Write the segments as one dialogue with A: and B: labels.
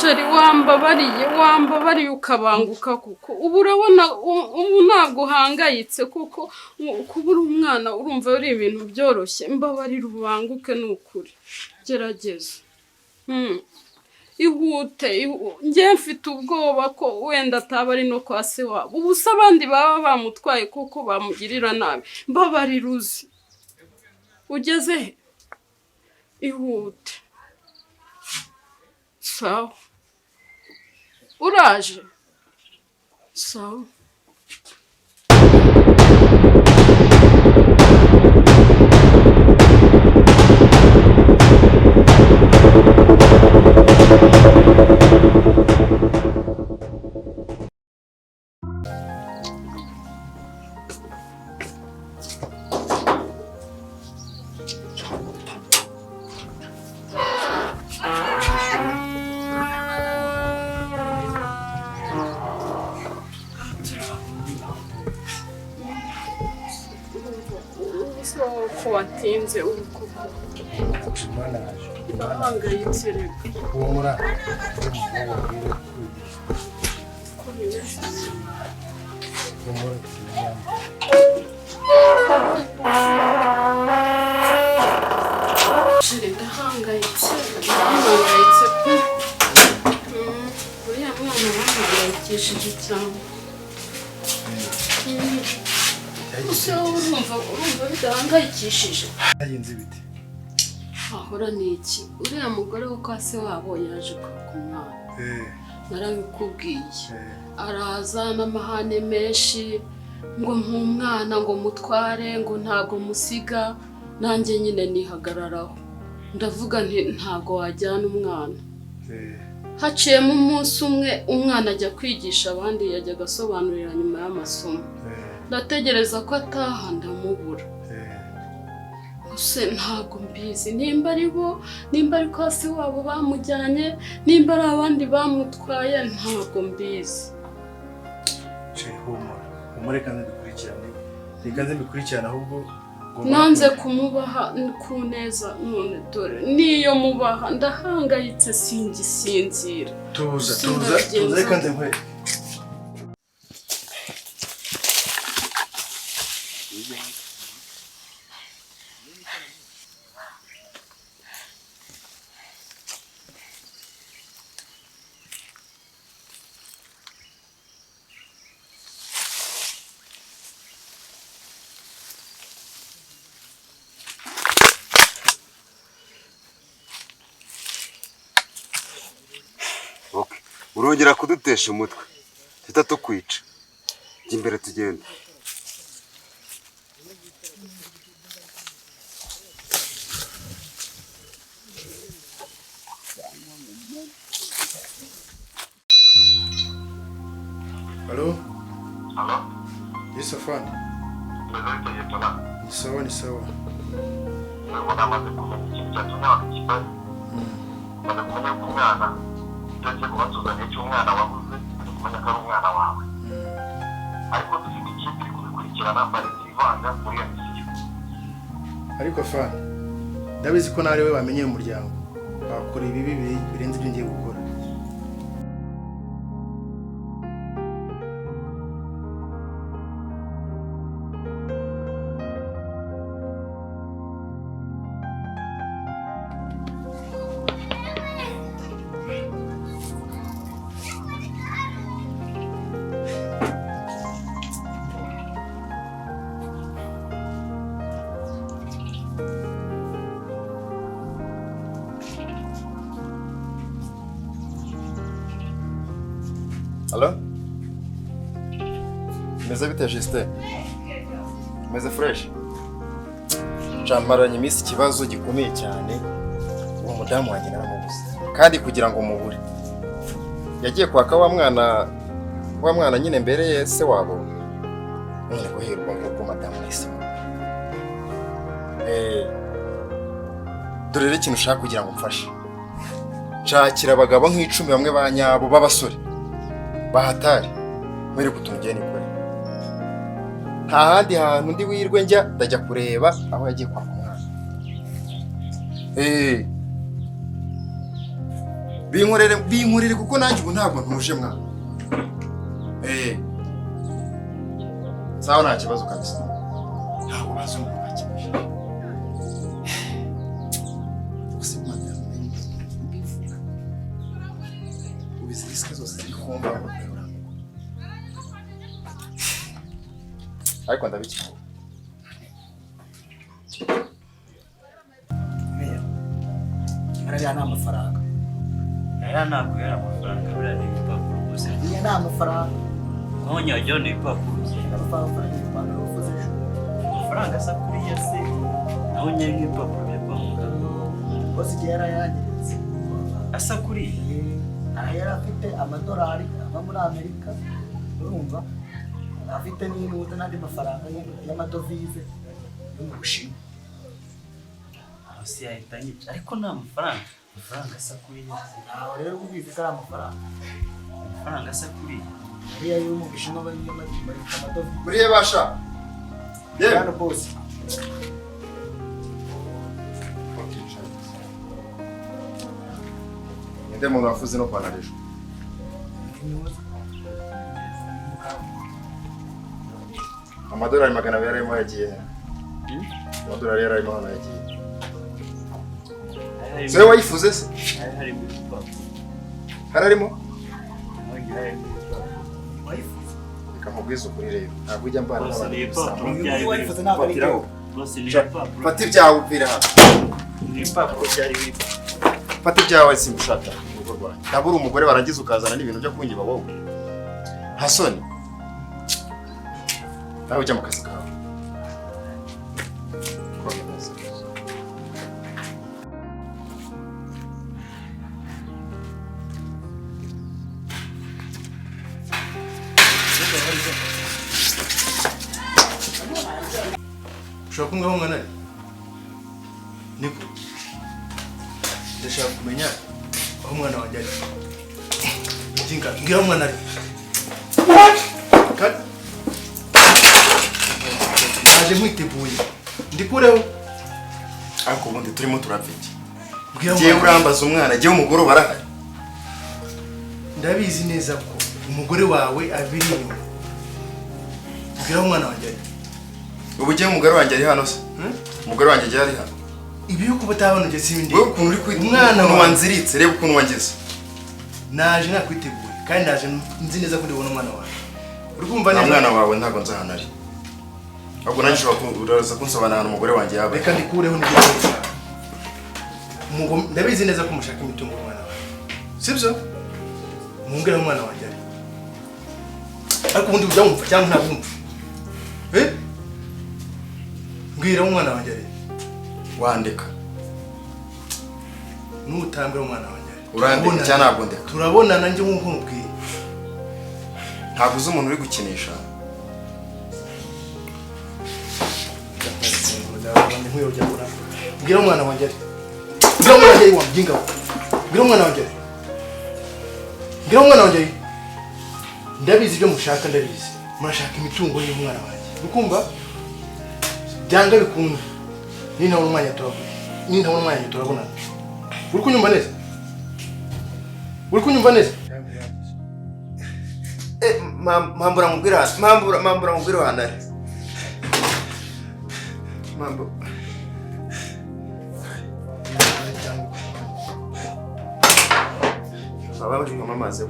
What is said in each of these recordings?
A: Chéri, wambabariye, wambabariye ukabanguka, kuko ubu urabona ubu ntabwo uhangayitse, kuko kubura umwana urumva ari ibintu byoroshye. Mbabarira ubanguke, ni ukuri, gerageza. Ihute, njye mfite ubwoba ko wenda ataba ari no kwa se wabo. Ubu se abandi baba bamutwaye kuko bamugirira nabi? Mbabarira uzi ugeze he? Ihute. Sawa, uraje? Sawa. Ubu wowe ko watinze ubu koko?
B: Imana yaje.
A: Ndahangayitse reka.
B: Humura, umugabo wabwire kwigisha.
A: Ko bimeze.
B: Humura.
A: Chéri, ndahangayitse, ndahangayitse pe. Uriya mwana arahangayikishije cyane. Gusa wowe urumva bidahangayikishije?
B: Byagenze bite?
A: Ahora ni iki? Uriya mugore wo kwa se wabo yaje kwaka umwana. Narabikubwiye. Araza n'amahane menshi, ngo nk'umwana ngo mutware, ngo ntabwo musiga. Nanjye nyine nihagararaho, ndavuga nti ntabwo wajyana umwana. Haciyemo umunsi umwe, umwana ajya kwigisha abandi, yajyaga asobanurira nyuma y'amasomo. Ndategereza ko ataha, ndamubura. Gusa ntabwo mbizi nimba ari bo, nimba ari kwa se wabo bamujyanye, nimba ari abandi bamutwaye, ntabwo mbizi.
B: Chéri, humura, humura, reka nze mbikurikirane, reka nze mbikurikirane ahubwo ngomba
A: Nanze kumubaha ku neza, none dore niyo mubaha ndahangayitse, singisinzira.
B: Tuza, tuza,
A: Sindabigenza.
B: tuza, reka nze nkwereke.
C: Okay. Urongera kudutesha umutwe tuhita tukwica. Jya imbere tugende.
B: Allo?
D: Allo?
B: Yes, afande.
D: Meze bite, Yetona?
B: Ni sawa, ni sawa.
D: Ubu namaze kumenya ikintu cyatumye abantu maze kumenya ko umwana icyo agiye kubatuzaniye cy'umwana wabuze, maze kumenya ko ari umwana wawe. Ariko dufite ikipe iri kubikurikirana, bari ivanga muri iyo misiyo.
B: Ariko afande, ndabizi ko nawe bamenyeye umuryango bakora ibibi birenze ibyo ngiye gukora.
E: Allo? Meze bite, Justin? Meze fresh? Camaranye iminsi ikibazo gikomeye cyane. Uwo mudamu wanjye naramubuze. Kandi kugira ngo mubure, yagiye kwaka wa mwana nyine mbere ye se wabo. None guhera ubwo ngubwo madamu nahise mubura. Dore rero ikintu ushaka kugira ngo mfashe. Nshakira abagabo nk'icumi bamwe ba nyabo b'abasore bahatari, nkwereke utuntu ugiye nikore. Nta handi hantu ndi wirwe njya, ndajya kureba aho yagiye kwaka umwana. Binkorere binkorere kuko nanjye ubu ntabwo ntuje mwana. Sawa nta kibazo kabisa. Ntabwo bazi umuntu bakibije. Gusa madamu ubizi risike zose ziri kumva. Ariko ndabikemura.
F: Ariya ni amafaranga.
G: Aya ntabwo yari amafaranga, buriya ni ibipapuro gusa.
F: Ariya ni amafaranga.
G: Nkonye wagira ni ibipapuro gusa. Amafaranga asa kuriya se, naho nyari nk'ibipapuro byo kwa muganga.
F: Bose igihe yarayangiritse.
G: Asa kuriya?
F: Aha yari afite amadolari ava muri Amerika, urumva? Afite n'inuza n'andi mafaranga y'amadovize yo mu Bushinwa.
G: Si yahita anyica ariko nta mafaranga, amafaranga asa kuriya.
F: Ntaho rero ubizi ko ari amafaranga.
G: Amafaranga asa kuriya.
F: Ariya yo mu Bushinwa bayita amadovize.
E: Buriye basha. Yewe
F: hano boss.
E: Ninde muntu wafuze no kwana ejo? Amadolari 200 yarimo yagiye. Amadolari yarimo hano yagiye. Se wayifuze se?
G: Harimo ibipapuro.
E: Hararimo?
F: Wayifuze.
E: Reka nkubwize ukuri rero. Ntabwo ujya mbana
G: n'abantu.
F: Wayifuze ntabwo ari ibyo.
G: Bose ni ibipapuro.
E: Fata ibyawe upfira hano.
G: Ni ibipapuro byari biri.
E: Fata ibyawe simushaka mu rugo rwanjye. Ndabura umugore warangiza ukazana n'ibintu byo kunyiba wowe. Nta soni. Nawe ujya mu kazi kawe.
B: Ushobora kumbwira aho umwana ari? Niko. Ndashaka kumenya aho umwana wanjye ari. Jinga, mbwira aho umwana ari. Naje nkwiteguye. Ndikureho.
E: Ariko ubundi turimo turapfa iki? Ngiye urambaza umwana, ngiye umugore barahari.
B: Ndabizi neza ko umugore wawe abiri inyuma. Mbwira aho umwana wanjye ari.
E: Ubu ugiye umugore wanjye ari hano se? Umugore wanjye agiye ari hano.
B: Ibi yuko utabona ugeze ibindi.
E: Wewe ukuntu uri kwita umwana wanziritse, reba ukuntu wangize.
B: Naje nakwiteguye kandi naje nzi neza ko ndibona umwana wawe. Uri kumva neza?
E: Umwana wawe ntago nzi ahantu ari. Ahubwo nanjye ushobora uraza kunsobanurira ahantu umugore wanjye yaba.
B: Reka ndikureho nigeze. Ndabizi neza ko mushaka imitungo y'umwana wawe. Sibyo? Mumbwire umwana wanjye ari. Ariko ubundi ujya wumva cyangwa ntabwo wumva? Mbwira umwana wanjye ari.
E: Wandika.
B: Nutambira umwana wanjye ari.
E: Urandika cyangwa ntabwo ndeka?
B: Turabonana njye nkuko nkubwiye.
E: Ntabwo uzi umuntu uri gukinisha.
B: Mbwira umwana wanjye ari. Mbwira umwana wanjye ari wa mjinga. Mbwira umwana wanjye ari. Mbwira umwana wanjye ari. Ndabizi ibyo mushaka ndabizi. Murashaka imitungo y'umwana wanjye. Ukumva? Byanga bikunda. Nintabona umwanya turabona. Nintabona umwanya turabonana. Uri kunyumva neza? Uri kunyumva neza?
E: Mambura mubwira, mambura mubwira ahantu ari. Mambo. Baba bari kunywa amazi.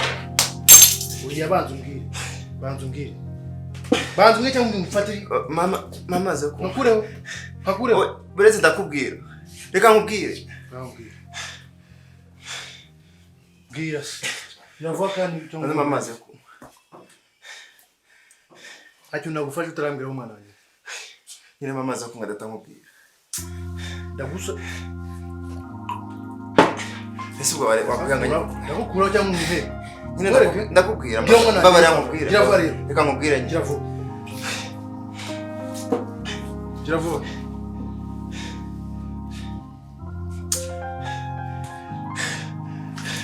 B: Uriya banza umbwire. Banza umbwire. Banza umbwire cyangwa umfate.
E: Mama, amazi yo kunywa.
B: Nkukureho. Nkukureho.
E: Buretse ndakubwira. Reka nkubwire.
B: Nkubwire. Bwira se. Navuga kandi icyo
E: ngomba. Amazi yo kunywa.
B: Ntacyo nagufasha utarambwira umwana wanjye.
E: Nyine amazi yo kunywa data nkubwira.
B: Ndagusa.
E: Ese ubwo wakwihanganye?
B: Ndagukuraho cyangwa umwihe?
E: Nyine ndakubwira. Mbabarira nkubwire. Reka nkubwire nyine.
B: Gira vuba. Gira vuba.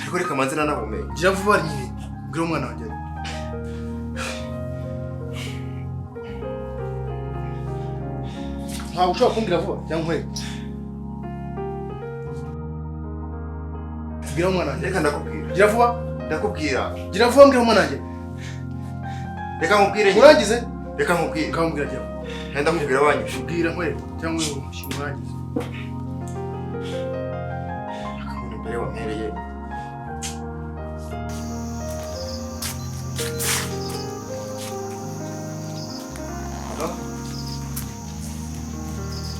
E: Ariko reka manze nanahumeka.
B: Gira vuba nyine. Mbwira umwana wanjye. Ntabwo ushobora kumbwira vuba cyangwa nkwereke. Mbwira umwana wanjye.
E: Reka ndakubwira.
B: Gira vuba.
E: Ndakubwira.
B: Gira vuba mbwira umwana wanjye.
E: Reka nkubwire.
B: Urangize?
E: Reka nkubwire.
B: Nkambwira gira vuba.
E: Ndakubwira wanyishe.
B: Mbwira nkwereke cyangwa urangize.
E: Akabona imbere wampereye.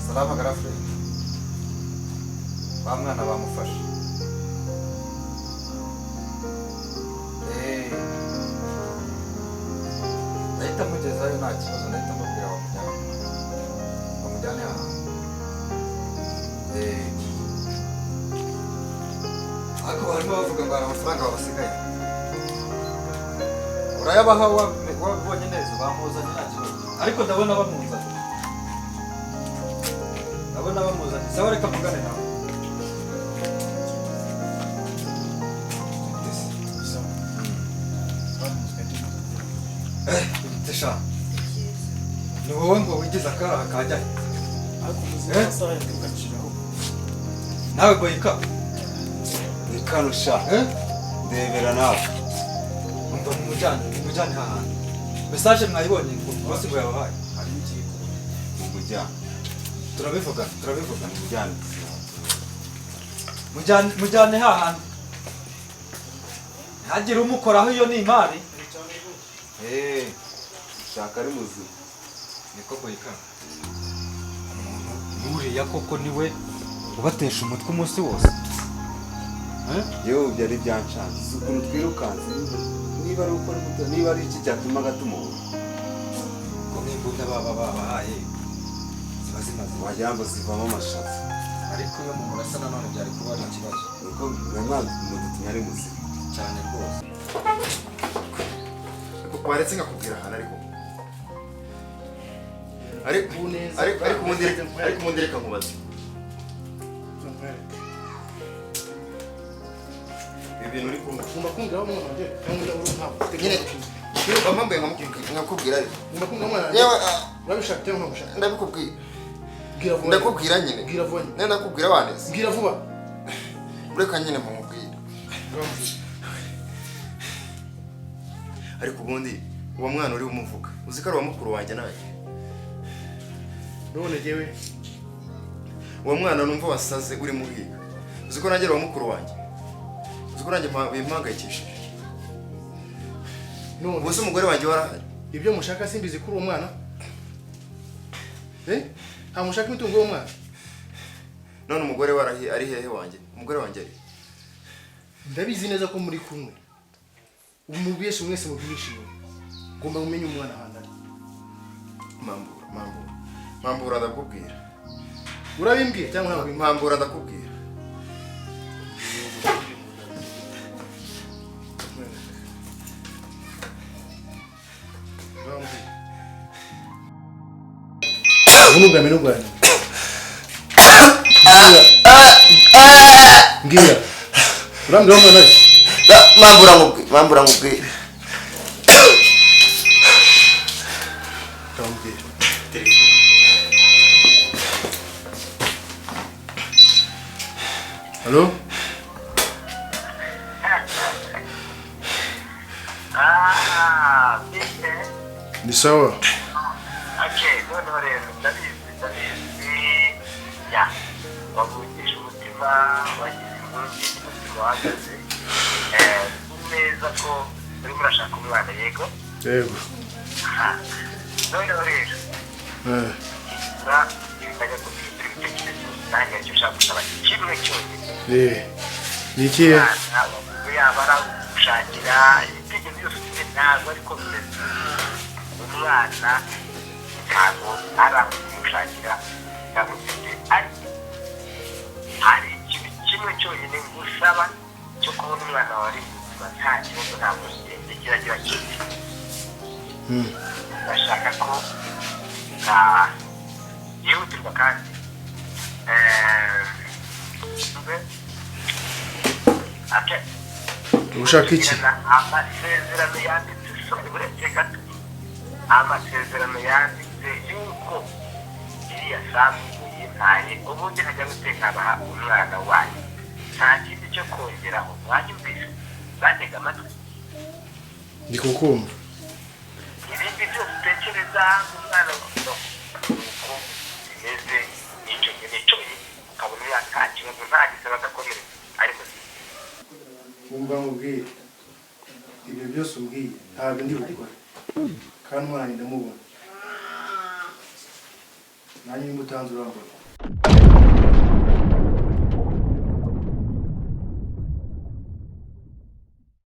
H: Salama garafe. Ba mwana bamufashe. Ndahita mugezayo nta kibazo, ndahita mubwira bamujyane. Bamujyane ahantu. Ariko barimo bavuga ngo hari amafaranga babasigaye. Urayabaha wabibonye neza, bamuzanye nta kibazo. Ariko ndabona bamuzanye. Ndabona bamuzanye. Sawa reka mvugane nawe. Tesha. Ni wowe ngo wigize akaraha kajya he?
G: Ariko muzima amasaha yakugaciraho.
H: Nawe goyika.
C: Nikanusha. Ndebera nawe.
H: Umva mumujyane ahantu. Message mwayibonye ngo boss ngo yabahaye.
C: Hari ngiye mumujyane.
H: Turabivuga.
C: Mumujyane.
H: Mujyane hahantu. Ntihagire umukoraho iyo ni imari.
C: Shaka ari muzima.
H: Niko goyika. Umuntu nkuriya koko niwe ubatesha umutwe umunsi wose.
C: Yewe byari byanshanze. Si ukuntu twirukanse. Niba ari uko muto, niba ari iki cyatumaga tumubura.
H: Ko nk'imbunda baba babahaye ziba zimaze
C: wagira ngo zivamo amashaza.
H: Ariko iyo mumurasa nanone byari kuba ari ikibazo.
C: Nuko mwamwana mudutumye ari muzima
H: cyane rwose.
E: Waretse nkakubwira ahantu ariko. Ariko ubundi reka nkubaze. Ibintu uri kumva.
B: Ngomba kumbwira umwana wanjye cyangwa uri ntabwo.
E: Nyine mpambuye nkakubwira ariko.
B: Ngomba kumbwira umwana wanjye.
E: Yewe
B: urabishaka cyangwa ntabishaka?
E: Ndabikubwira.
B: Bwira vuba.
E: Ndakubwira nyine.
B: Bwira vuba.
E: Ndakubwira waneze.
B: Bwira vuba.
E: Ureka nyine mumubwira. Ariko ubundi uwo mwana uri umuvuga uzi ko ari uwa mukuru wanjye nanjye.
B: None jewe
E: uwo mwana numva wasaze uri muhiga uzi ko nanjye ari uwa mukuru wanjye. Uzi ko nanjye bimpangayikishije.
B: None
E: ubuse umugore wanjye warahari.
B: Ibyo mushaka simbizi kuri uwo mwana. Nta mushaka imitungo y'uwo mwana.
E: None umugore warahi ari hehe wanjye? Umugore wanjye ari.
B: Ndabizi neza ko muri kumwe. Umubyeshi mwese mubishimye. Ngomba mumenye umwana ahantu ari.
E: Mambura ndakubwira.
B: Urabimbwiye cyangwa ntabwo?
E: Mambura ndakubwira.
B: Ubu ni ubwa mbwira. Urambwira umwana ari?
E: Mambura nkubwira.
B: Ndamubwira. Hello? Ni sawa.
D: Okay, noneho rero ndabizi ya wavugije umutima wagize impungenge umutima uhagaze neza ko urimo urashaka umwana yego?
B: Yego.
D: Noneho rero ibikajya guhindura ibitekerezo nanjye icyo ushaka gusaba kimwe cyonyine.
B: Ni ikihe?
D: Yaba aragushakira ibitekerezo byose ufite ntabwo ariko bimeze. Umwana ntabwo aragushakira ndamufite ariko hari ikintu kimwe cyonyine ngusaba cyo kubona umwana wawe ari muzima nta kibazo ntabwo kigende kiragira kiti. Ndashaka ko yihutirwa kandi
B: ushaka iki?
D: Amasezerano yanditse uretse gato amasezerano yanditse yuko iriya sambu yimpaye ubundi nkajya guteka abaha umwana wanjye nta kindi cyo kongeraho. Mwanyumvise, mwantega amatwi?
B: Ndi kukumva.
D: Ibindi byose utekereza, umwana, no uko bimeze, nicyo nkeneye cyonyine, ukabona uriya nta kibazo, nta gisebe, adakomeretse, ari muzima.
B: Wumva nkubwire, ibyo byose umbwiye ntabwo ndi bukore, kandi umwana wanjye ndamubona. Nanjye nimba utanze urambona.